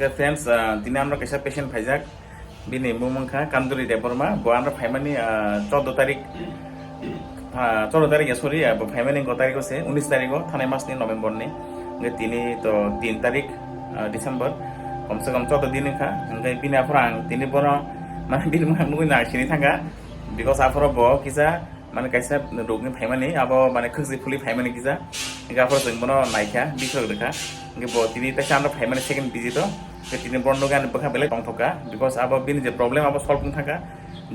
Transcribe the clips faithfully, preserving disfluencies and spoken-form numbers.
Friends, ah, tini amra kaisa patient phaijak, bini mung wngkha Kanduri Debbarma, bo amra phaimani, ah, chaudo tarik, ah, chaudo tarik ya, sorry, ah, bo phaimani ko tarik se unis tarik o, thanai mas ni November ni. Hingke tini to tin tarik, ah, December, kom se kom chaudo din wngkha. Hingke bini aphuru ang tini bono, mane, bini mung nugui na sini thangkha, because aphuru bo kisa, mane, kaisa rokni phaimani, abo, mane, khwkjwi phuli phaimani kisa. Hingke aphuru chwng bono naikha, bikhwrwk rwkha. Hingke bo tini teisa ano phaimani second visit o. Hingke tini bono nugui ani bwkha belai tongthokha, because abo bini je problem abo solve wng thangkha.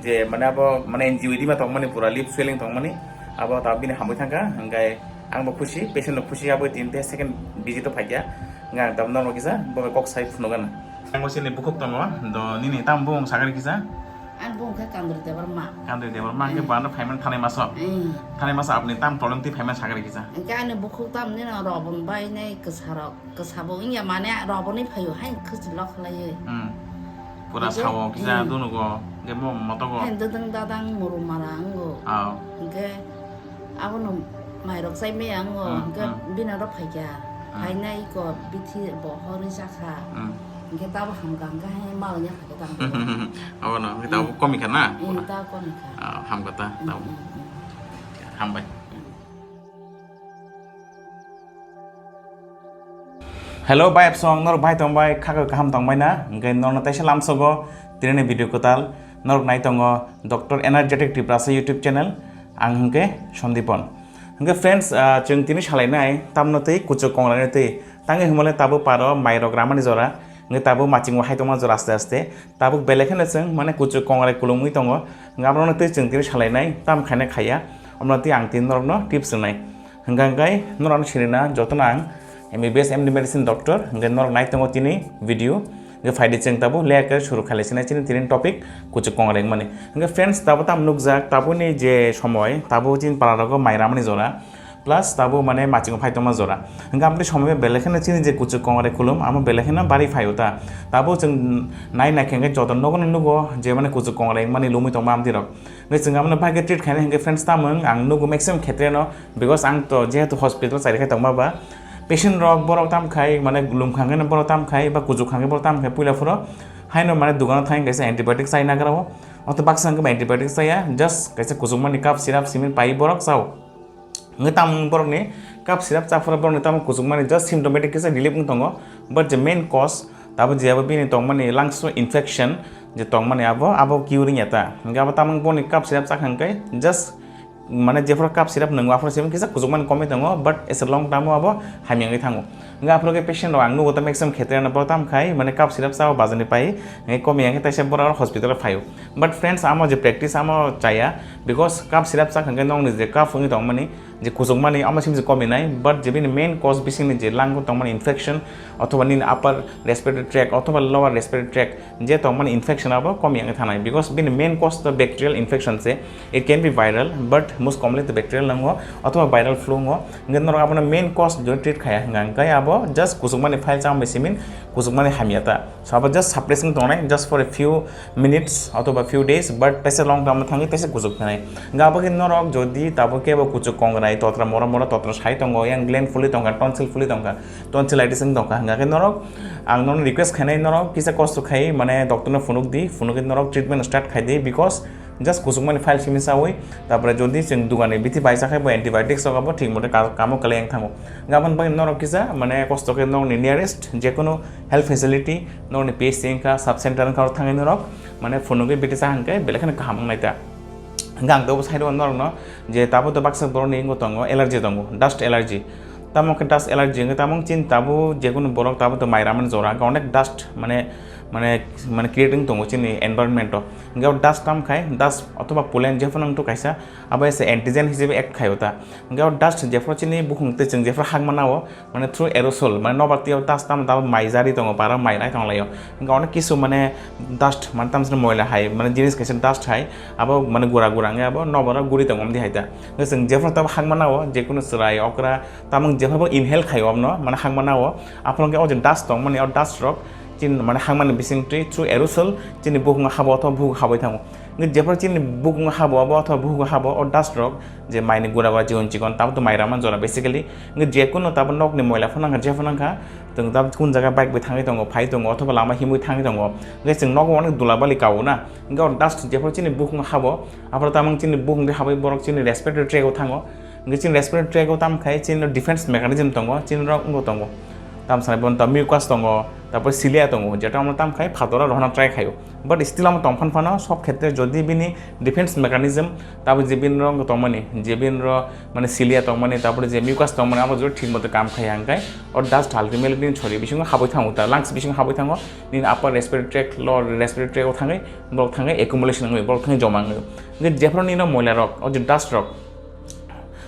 Je, mane, abo, mane, N G O dima tongmani, pura lip swelling tongmani, abo ta bini hamwi thangkha. Hingke ang bo khusi, patient no khusi, abo tini te second visit o phaikha. Hingke ang tabuk norok kisa bo kok sai phunukgana. Ang bo sini bukhuk tongo, do nini tam bung sakari kisa. Ang bung khe Kanduri Debbarma. Kanduri Debbarma, hingke Eh. Bo ano phaimani thanai maso. Eh. Thanai maso aboni tam problem twi phaimani sakari kisa. Hingke ani bukhuk tam nini robon bai nei kwsarok, kwsabo wngya mane roboni phaio hai khwchwlok khlaiwi. Hmm. Pura Hingke, sao kisa hmm. Dunugo, hingke mo motogo. Hai dodong dadang muru mara wngo. Ao. Hingke abono mairok chai maya wngo, Hmm, hingke hmm. Bini oro phaikha. Hmm. Phainai ko bithi bo horwi chakha. Hmm. Hingke tabo hamkha, hingke hai malnya phaikha tamo. Abono, hingke tabo Hmm. Komikha na? Hmm, tabo komikha. Ah, hamkha ta, Hmm, tabo. Hmm, hmm. Hambai. Hmm. Hello, bai, absong, norok bai tong bai, khakoi kaham tong bai na? Hingke norno teisa lamsogo, tini ni video kwtal, norok nai tongo Doctor Energetic Tiprasa YouTube channel, ang hingke Sandipon. Hingke friends, ah, chwng tini salai nai, tamno tei kuchuk kongrai tei, tangi himale tabo paro mairok ramani jora, hingke tabo machingo hai tongma jora aste aste, tabuk belai kheno chwng mane kuchuk kongrai kulumwi tongo, hingke abono tei chwng tini salai nai, tam khaina khaiya, omono tei ang tini norokno tips rwnai. Hingka hingkai norok sini na jotono ang M B B S M D medicine doctor, hingke norok nai tongo tini video, hingke phaidi chwng tabo leya khe suru khailai sinai chini tini topic kuchuk kongrai wngmani. Hingke friends, tabo tam nukjak, taboni je somoi, tabo chini para rogo mai ramani jora, plus tabo mane machingo phai tongma jora. Hingke amtwi somoi belai kheno chini je kuchuk kongrai kulum, amo belai kheno bari phaio ta. Tabo chwng nai nai khe hingke joto nogo no nugo je mane kuchuk kongrai wngmani lumui tongma amtwi rok. Hingke chwng abono bahai khe treat khainai hingke friends tamung ang nugo maximum khetre no, because ang to jehetu hospital chari khai tongma ba patient rok borok tam khai mane lum khangkhe no borok tam khai ba kuchuk khangkhe borok tam khai puila phuro haino mane dukano thang kaisa antibiotic chai nagra o, oto baksa hingke antibiotic chaya just kaisa kuchukmani cup syrup simi pai borok chao. Hingke tamung borokni cup syrup chaphuru borokni tamung kuchukmani just symptomatic kisa relief wng tongo, but je main cause tabo je abo bini tongmani lungs o infection je tongmani abo, abo cure wngya ta. Hingke abo tamung boni cup syrup chakha hingke just mane jephuru cup syrup nwngo aphuru se kisa kuchukmani komwi tongo, but as a long term o abo hamya wngwi thango. Hingke aphuru khe patient rok ang nugo ta maximum khetre no borok tam khai mane cup syrup chao bazar ni pai, hingke komya khe taisa borok hospital o phaio. But friends, amo je practice amo chaya, because cup syrup chakha hingke nokni je cup wngwi tongmani, je kuchukmani amo simse komi nai, but je bini main cause bisingni je lung o tongmani infection, othoba nini upper respiratory tract, othoba lower respiratory tract, je tongmani infection abo komi wngwi thanai, because bini main cause to bacterial infection se, it can be viral, but most commonly to bacterial nango, othoba viral flu ngo, hingke norok abono main cause jodi treat khaya hingka hingke abo just kuchukmani file chama bai simin kuchukmani hamya ta. So abo just suppressing tongnai just for a few minutes othoba few days, but teisa long term thangwi teisa kuchuk phinai. Hingke abo khe norok jodi tabo kebo kuchuk kongrai totra mora mora totra sai tongo, yang gland fuli tongkha, tonsil fuli tongkha, tonsillitis wng tongkha, hingka khe norok ang norok request khainai norok kisa kosto khai mane doctor no phunuk di, phunuk di norok treatment start khai di, because just kuchukmani file simi sawi, tapore jodi chwng dugani bithi bai chakhai bo antibiotics rok abo thik mote ka-, kamo kwlai yang thango. Gabon bai norok kisa mane kosto khe norokni nearest jekunu health facility, norokni P H C wngkha, sub center wngkha, oro thangwi norok mane phunugwi bithi cha hwnkhe belai kheno kaham wngnai ta. Hwnkhe ang teibo sai rw norokno je tabuk to baksa borokni wngwi tongo allergy tongo, dust allergy. Tamo khe dust allergy hwnkhe tamo chini tabuk jekunu borok tabuk to mai ramani jora hwnkhe onek dust mane, mane, mane create wng tongo chini environment o. Hwnkhe o dust tamo khai dust othoba pollen jephuru wngthu kaisa abo se antigen hisabe act khaio ta. Hwnkhe o dust jephuru chini bukhung tei chwng jephuru hakma nao mane through aerosol mane nobar twi o dust tamo tabuk mai jari tongo bara mai nai tonglaio. Hwnkhe onek kisu mane dust mane tamo chini moila hai mane jinis kaisa dust hai abo mane gura gura hwnkhe abo nobaro guri tongo omdi hai ta. Hwnkhe chwng jephuru tabuk hakma nao jekunu chwrai okra tamung jephuru inhale khaio abono mane hakma nao aphuru hwnkhe o je dust tongmani o dust rok chini mane hakmani bising twi through aerosol chini bukhungo habo othoba bukhuk habwi thango. Hwnkhe jephru chini bukhungo habo abo othoba bukhungo habo o dust rok, je maini gura gura chikon chikon, tabo to mai rama jora basically. Hwnkhe jekunu tabo nokni moila phano nangkha, jephru nangkha, chwng tabo kun jaga bike bai thangwi tongo, phai tongo, othoba lama himwi thangwi tongo. Hwnkhe chwng nogo onek dula bali kao na. Hwnkhe o dust jephru chini bukhungo habo, aphuru tamung chini bukhung de habwi borok chini respiratory tract o thango. Hwnkhe chini respiratory tract o tamo khai chini defense mechanism tongo, chini rok wngbo tongo. Tamo sanai bono mucus tongo, tarpor cilia tongo, jeta omo tamo khai phatora rohorna try khaio. But still omo tong phan phano sob khetre jodi bini defense mechanism, tabo je bini rok tongmani, je bini rok mane cilia tongmani, tarpore je mucus tongmani, abo jodi thik moto kam khaiya hwnkhe o dust ultimately bini sori bisingo habwi thango ta, lungs bisingo habwi thango, nini upper respiratory tract, lower respiratory tract o thangwi borok thangwi accumulation wngwi, borok thangwi joma wngwi. Hwnkhe jephru nini moila rok, o je dust rok,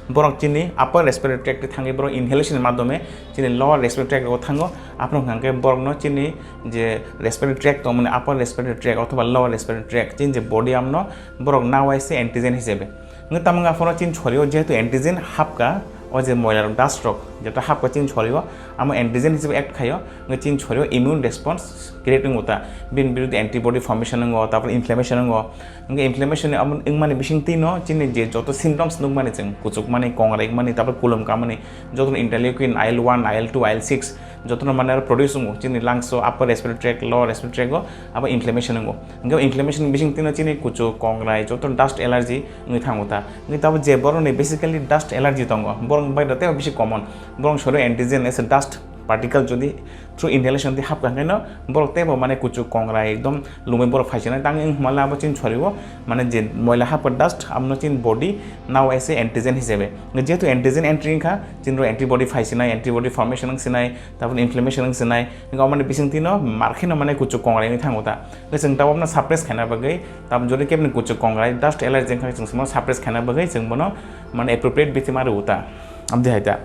borok chini upper respiratory tract thangwi borok inhalation ni madhyome chini lower respiratory tract o thango. Aphuru hwnkha khe borokno chini je respiratory tract tongmani, upper respiratory tract othoba lower respiratory tract, chini je body amno borok nawaise antigen hisabe. Hwnkhe tamo wngkha phano chini sorio jehetu antigen hapkha, o je moila rok, dust rok jeto hapkha chini sorio, amo antigen hisabe act khaio, hwnkhe chini sorio immune response create wngo ta, bini biruddhe antibody formation wngo, tarpor inflammation wngo. Hwnkhe inflammation ni abo wngmani bisingtwi no chini je joto symptoms nukmani chwng, kuchukmani, kongrai wngmani, tarpor kulum kamani, joto no interleukin I L one, I L two, I L six, joto no mane aro produce wngo chini lungs o, upper respiratory tract, lower respiratory tract o, abo inflammation wngo. Hwnkhe inflammation ni bisingtwi no chini kuchuk, kongrai, joto dust allergy wngwi thango ta. Hwnkhe tabo je borok ni basically dust allergy tongo, borok bai da teibo bisi common, borok sorio antigen as a dust particle jodi through inhalation twi hapkha hwnkhe no borok teibo mane kuchuk, kongrai, ekdom lumui borok phaisinai. Tang wng hwnmale abo chini sorio mane je moila hapkha dust, abono chini body nawaise antigen hisabe. Jehetu antigen entry wngkha, chini rok antibody phaisinai, antibody formation wngsinai, tarpor inflammation wngsinai, hwnkhe omoni bisingtwi no markheno mane kuchuk, kongrai wngwi thango ta. Hwnkhe chwng tabokno suppress khaina bagwi, tabok jodi kebni kuchuk, kongrai, dust allergy wngkha, chwng bono suppress khaina bagwi chwng bono mane appropriate bithi ma rwo ta. Amtwi hai ta.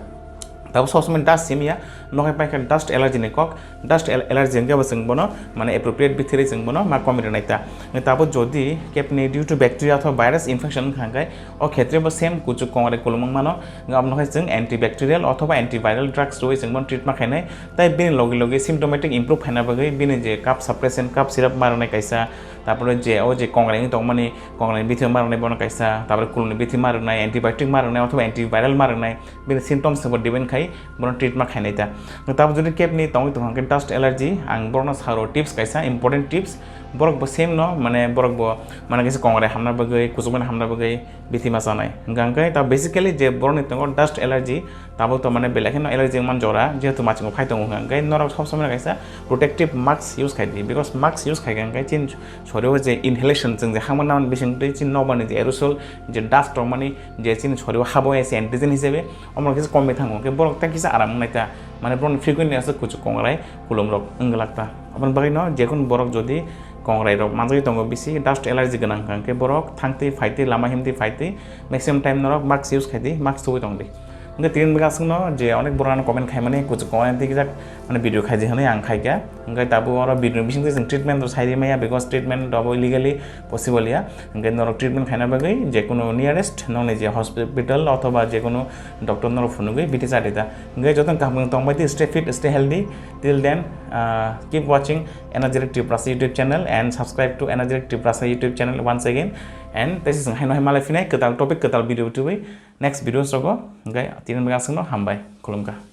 Tabuk sob somoi dust simiya, nokhai paikha dust allergy ni kok, dust al-, allergy hwnkhe bo chwng bono mane appropriate bithiri chwng bono ma komi rwnai ta. Tabuk jodi kebni due to bacteria othoba virus infection wngkha hwnkhe, o khetre bo same kuchuk, kongrai, kulum wngmano, hwnkhe abono khe chwng antibacterial othoba antiviral drugs rwui chwng bono treat ma khainai, tai bini logi logi symptomatic improve khaina bagwi bini je cough suppressant, cough syrup ma rwnai kaisa, tarpore je o je kongrai wngwi tongmani, kongrai ni bithi ma rwnai bono kaisa, tarpore kulum ni bithi ma rwnai, antibiotic ma rwnai othoba antiviral ma rwnai, bini symptoms ni upor depend khai bono treat ma khainai ta. Tabuk jodi kebni tongwi tongkha hwnkhe dust allergy, ang borokno sa rwo tips kaisa, important tips, borok bo same no, mane borok bo mane kaisa kongrai hamna bagwi, kuchukmani hamna bagwi bithi ma chanai. Hwnkha hwnkhe ta basically je borokni tongo dust allergy, tabuk to mane belai kheno allergy wngmani jora, jehetu machingo phai tongo hwnkha hwnkhe norok sob somoi kaisa protective mask use khai di, because mask use khai kha hwnkhe chini sorio je inhalation chwng je hangma nangmani bisingtwi chini nokmani je aerosol je dust rok mani je chini sorio habo ese antigen hisabe, omo kisa komwi thango, hwnkhe borok tei kisa aram wngnai ta, mane borokni frequently aswk kuchuk kongrai kulum rok wng glak ta. Aboni bagwi no jekunu borok jodi kongrai rok manjagwi tongo bisi dust allergy gwnang hwnkha hwnkhe borok thangtwi phaitwi lama himtwi phaitwi maximum time norok mask use khaitwi mask thubui tongdi. Hwnkhe tini bwkha aswkno je onek borok ano comment khaimani kuchuk kongrai twi kijak mane video khaidi hwnwi ang khaikha. Hwnkhe tabuk oro video ni bisingtwi chwng treatment rok sai rimaya because treatment rok bo legally possible ya. Hwnkhe norok treatment khaina bagwi jekunu nearest nokni je hospital othoba jekunu doctor norok phunugwi bithi chadi ta. Hwnkhe jotono kaham tongbai di, stay fit, stay healthy. Till then, uh, keep watching Energetic Tiprasa YouTube channel and subscribe to Energetic Tiprasa YouTube channel once again. And tei se chwng haino hai malai phinai kwtal topic, kwtal video tubui next videos rogo. Hwnkhe tini bwkha aswkno hambai, khulumkha.